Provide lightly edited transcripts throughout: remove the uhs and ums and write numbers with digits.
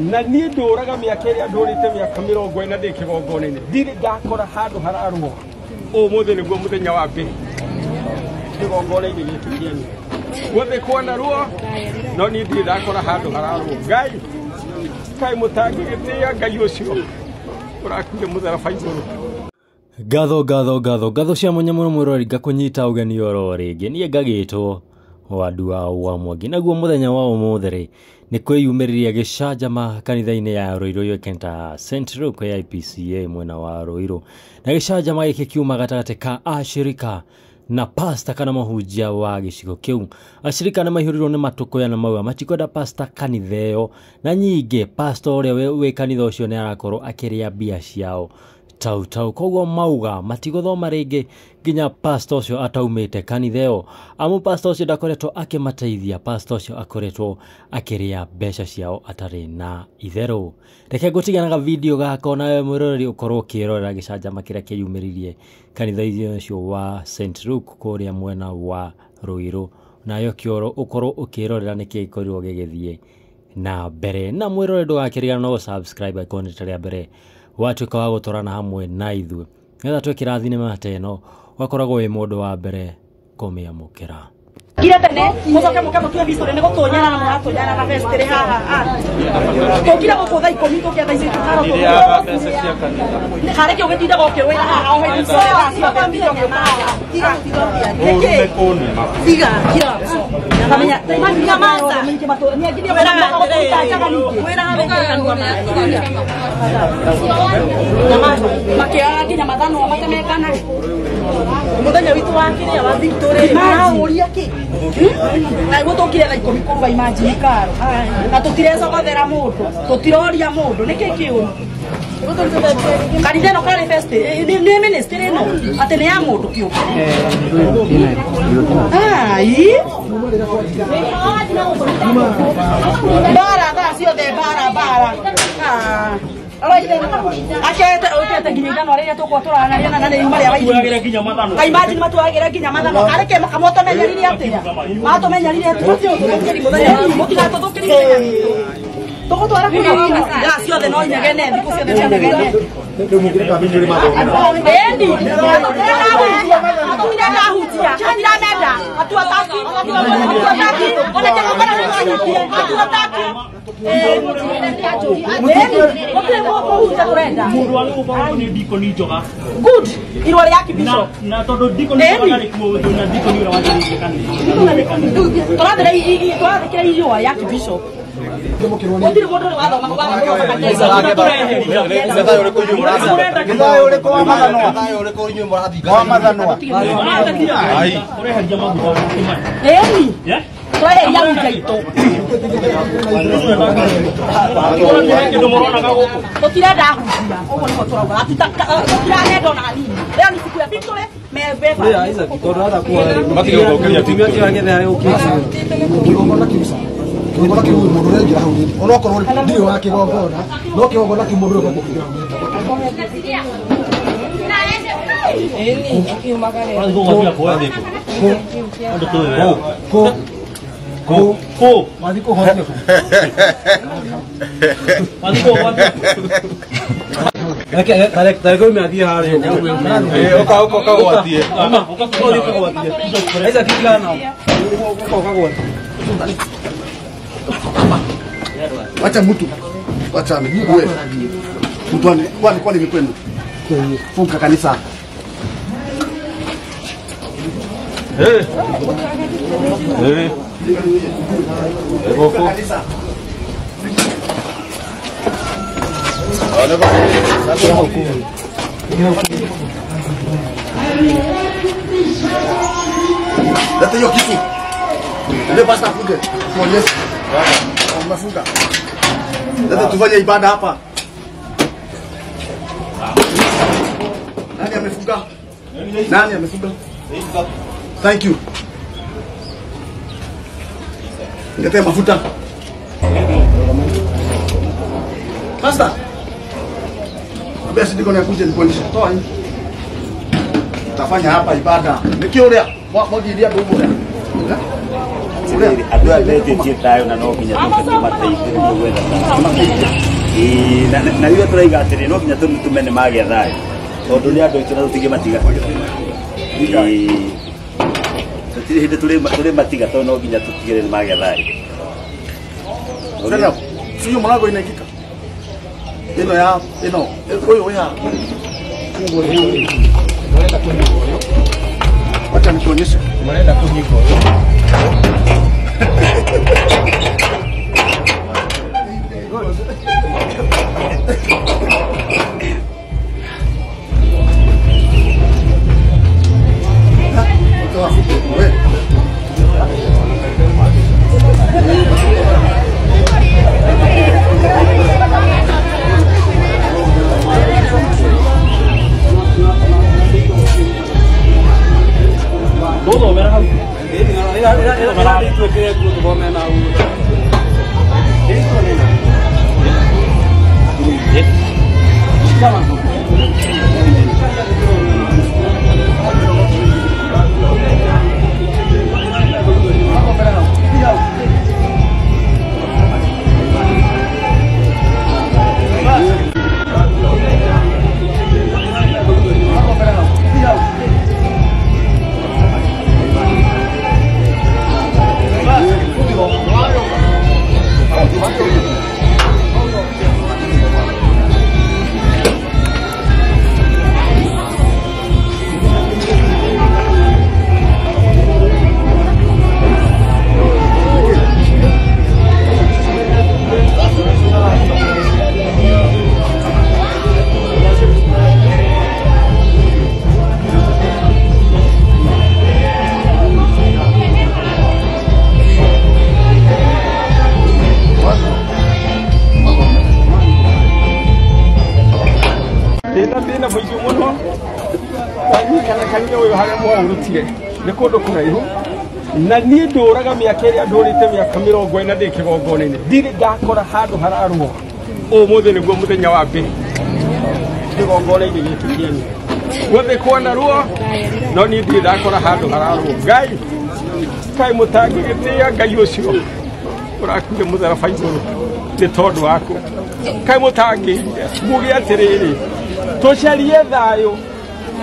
Na niĩ ndũraga mĩaka ĩrĩa ndũrĩte mĩaka 40 ndĩ kĩgongona-inĩ ndirĩ ndakora handũ hararũo. Ũmũthĩ nĩguo mũthenya wa mbere kĩgongona-inĩ gĩkĩ kĩanyu. Guothe kwana ruo no niĩ ndirĩ ndakora handũ hararũo. Ngai kaĩ mũtangĩgĩtĩĩa Ngai ũcio ũrakuire mũtharaba igũrũ. Ngatho ngatho ngatho ngatho cia mwanya mũno mwĩroreri ngakũnyita ũgeni oro rĩngĩ. Niĩ ngagĩtwo Wandua wa Mwangi. Naguo mũthenya wa ũmũthĩ rĩ nĩ kwĩyumĩririe gĩcanjama kanitha-inĩ ya Ruiru yoĩkaine St. Luke ya IPCA mwena wa Ruiru. Na gĩcanjama gĩkĩ kiuma gatagatĩ ka ashirika na pastor kana mũhunjia wa gĩcigo kĩu. Ashirika nĩ maihũrirwo nĩ matũkũya na mauga matikwenda pastor kanitha ĩyo, na nyingĩ pastor ũrĩa wĩ kanitha ũcio nĩ arakorwo akĩrĩa mbia ciao tau tau. Koguo mauga matigũthoma rĩngĩ nginya pastor ũcio ataumĩte kanitha ĩyo, amu pastor ũcio ndakoretwo akĩmateithia. Pastor ũcio akoretwo akĩrĩa mbeca ciao atarĩ na itherũ. Reke ngũtigana video gaka nawe mwĩroreri ũkorwo ũkĩrorera gĩcanjama kĩrĩa kĩyumĩririe kanitha-inĩ ũcio wa St. Luke kũrĩa mwena wa Ruiru, nayo kĩoro ũkorwo ũkĩrorera nĩkĩ gĩkorirwo gĩgĩthiĩ na mbere. Na mwĩroreri ndũgakĩriganĩrwo subscribe icon rita rĩa mbere watuĩka wa gũtwarana hamwe na ithuĩ nĩgetha twĩkĩra thinema ta ĩno ũgakoragwo wĩ mũndũ wa mbere kũmĩamũkĩra. Kira tene mucoke muke mutue history ni gutunyana na muratunyana na best ri haha tukira guku thaa 10 tukia thaa ici tukaro kare kio gitindaga ukirwira haha o hindi thaa ciothe tiga kira kamenya nyamaza makia nginya mathanwa matemekana muthenya witu wa kiria wa victory maraũria ki na gutukire thaa 10 kũruga imagine karo na tutirecogothera mũndũ tutiroria mũndũ nĩkĩ kĩũru kanitha ĩno karĩ fest nĩ ministry ĩno atĩ nĩ ya mũndũ kĩũmbe. Ai bara thaa ciothe bara bara akete ukete nginya ithano rĩrĩa tũkwa tũranaria na nĩ yuma rĩa waithĩ nginya imagine matuagĩra nginya mathano areke makamotomenyerire atĩa matomenyerire mũtigatũthũkĩrie mũthenya witũ tũgũtwara kũrĩa ciothe no nyegene thikũ ciothe no nyegene endi atũtirenda hatuatiramenda hatuataki ona kĩgongona nĩtwanyitie hatuataki. Good. Irua rĩa kibisho. Na tondũ dikoni njoga nĩ kuo na dikoni ũrĩa wagĩrĩire kanitha. Tũrathĩkĩra irua rĩa kibisho. Gũtirĩ mũndũ ũrĩ wathoma Ũreheria maguta. Ĩni. Tweheria hunja itũ. Tũtirenda hunjia. Ũguo nĩguo tũrauga. Tũtiramenda ona hanini. Leo ni siku ya victory. Kĩgongona kĩu mũndũ ũrĩa hau onokorwo ndirĩ wa kĩgongona no kĩgongona kĩu mũndũ ũrĩa ũkũingĩra hau. Wacha mtu wacha wewe mtu kwani kwani ni kwenu funga kanisa. Eh eh kanisa. Leta hiyo kitu. Ndio basi afunge. Tuonyeshe. Umefunga. Leta tufanye ibada hapa. Nani amefunga? Nani amefunga? Thank you. Leta mafuta. Pastor. Basi ndiko nakuja nikuonyeshe. Toa hii. Tutafanya hapa ibada. Nikiolea, mwagilia ndugu. Atĩrĩrĩ, andũ aya metĩtie thayũ na no nginya tũmateithie nĩguo gwetha thayũ. Na ithuĩ tũraiga atĩrĩ, no nginya tũmĩtume nĩ magĩa thayũ, tondũ nĩ andũ aitũ na tũtingĩmatiga. Tũtirĩ hĩndĩ tũrĩmatiga tondũ no nginya tũtigĩrĩre nĩ magĩa thayũ. Sasa sio mlango inaingika. Ino ya ino huyo ya. Wacha nikuonyeshe. Mnaenda kunyiko. Ndina mũingĩ mũno ndanyikana kanitha ũyũ harĩa mwaũrutire nĩ kũndũ kũraihu na niĩ ndũraga mĩaka ĩrĩa ndũrĩte mĩaka 40 ndĩ kĩgongona-inĩ ndirĩ ndakora handũ hararũo. Ũmũthĩ nĩguo mũthenya wa mbere kĩgongona-inĩ gĩkĩ kĩanyu guothe kwana ruo no niĩ ndirĩ ndakora handũ hararũo. Ngai kaĩ mũtangĩgĩtĩĩa Ngai ũcio ũrakuire mũtharaba igũrũ nĩ tondũ waku, kaĩ mũtangĩire muge atĩrĩrĩ tũcarie thayũ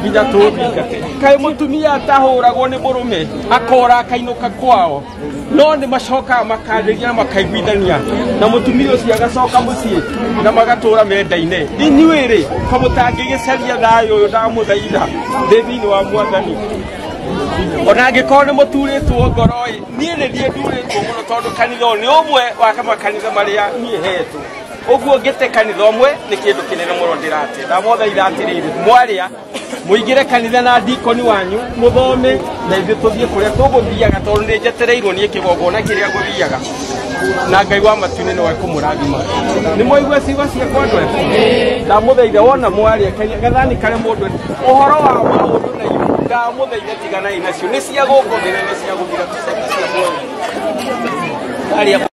nginya tũthingate. Kaĩ mũtumia atahũragwo nĩ mũrũme akora akainũka kwao, no nĩ macokaga makanjĩria na makaiguithania na mũtumia ũcio agacoka mũciĩ na magatũra mendaine. Inyuĩ rĩ ko mũtangĩgĩcaria thayũ ũyũ ndamũthaitha ndĩ thĩinĩ wa Mwathani, ona angĩkorwo nĩ mũturĩtwo ngoro ĩ, niĩ nĩ niĩ ndurĩtwo mũno tondũ kanitha ũyũ nĩ ũmwe wa makanitha marĩa niĩ hetwo. Ũguo ngĩte kanitha ũmwe nĩ kĩndũ kĩnene mũno ndĩrate. Ndamũthaitha atĩrĩrĩ, mwarĩa mũingĩre kanitha na ndikoni wanyu mũthome na ithuĩ tũthiĩ kũrĩa tũgũthiaga tondũ nĩ njetereirwo niĩ kĩgongona kĩrĩa ngũthiaga na Ngai wa matu-inĩ nĩwe ekũmũrathima. Nĩ mwaigua ciugo ciakwa andũ aya? Ndamũthaitha wona mwarĩa gathani karĩa mũndũ ũhoro wa maũndũ na ibu ndamũthaitha tiganai nacio, nĩ cia gũkũ thĩ na nĩ cia gũthira, tũcarie cia muoyo.